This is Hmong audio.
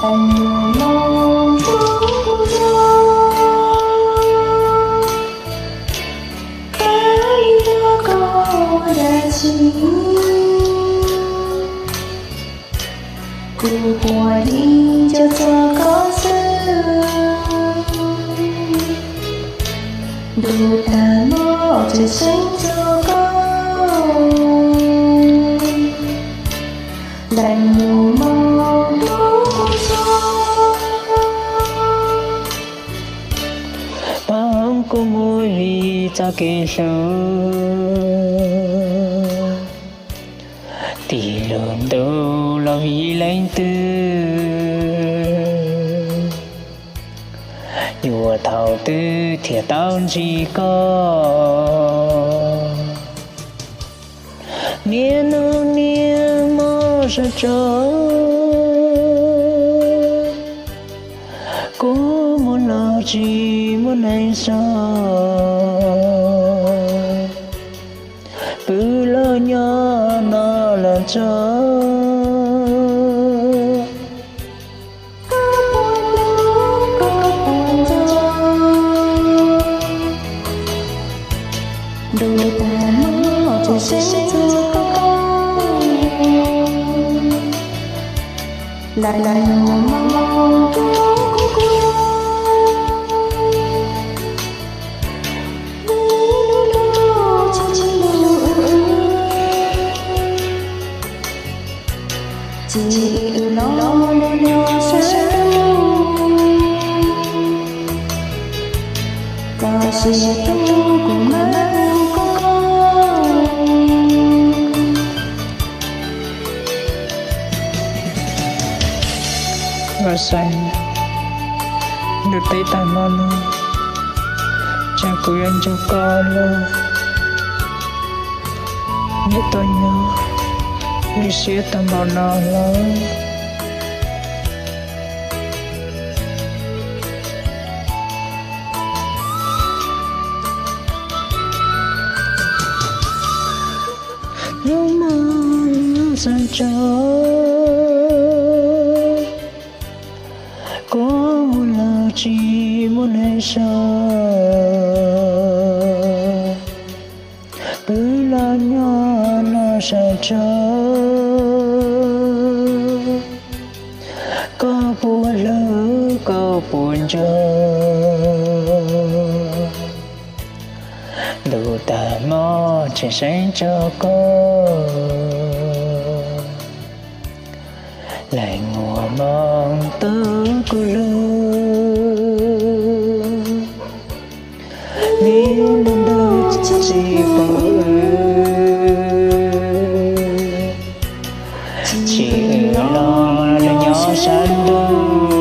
Tais nus mog, kuv txog, pab li no koj ua dab tsi? Kuv puas li nco txog koj xwb? Ntuj tag hmo tseem seev txog koj, tais nus mog, kuv txog. Pab hloov kuv mus vim txoj kev hlub, tim lub ntuj los vim leej twg, yuav thaum twg thiaj tau ntsib koj. Niaj hnub niaj hmo sawv tsees, kuv mus los tsis muaj neeg saib, pw los nyob no los txog. Koj puas hlub, koj puas nco, ntuj tag hmo tseem seev txog koj, tais nus mog, kuv txog. Tsis los lub nyuag sab ntuj, koj siab tuaj kuv mab koj. Vaj Xais, ntuj teb tag hmo no, cas kuv yuav nco koj lawm. Niaj tuaj nyob, lub siab tag npaum no lawm. Hnub no sawv tsees, kuv mus los tsis muaj neeg saib, pw los nyob no sawv tsees. Koj puas hlub, koj puas nco, ntuj tag hmo tseem seev txog koj, leej muaj hmoo tu kuv hlub. Niaj hnub ntuj tsis pom wb, tsis los lub nyuag sab ntuj.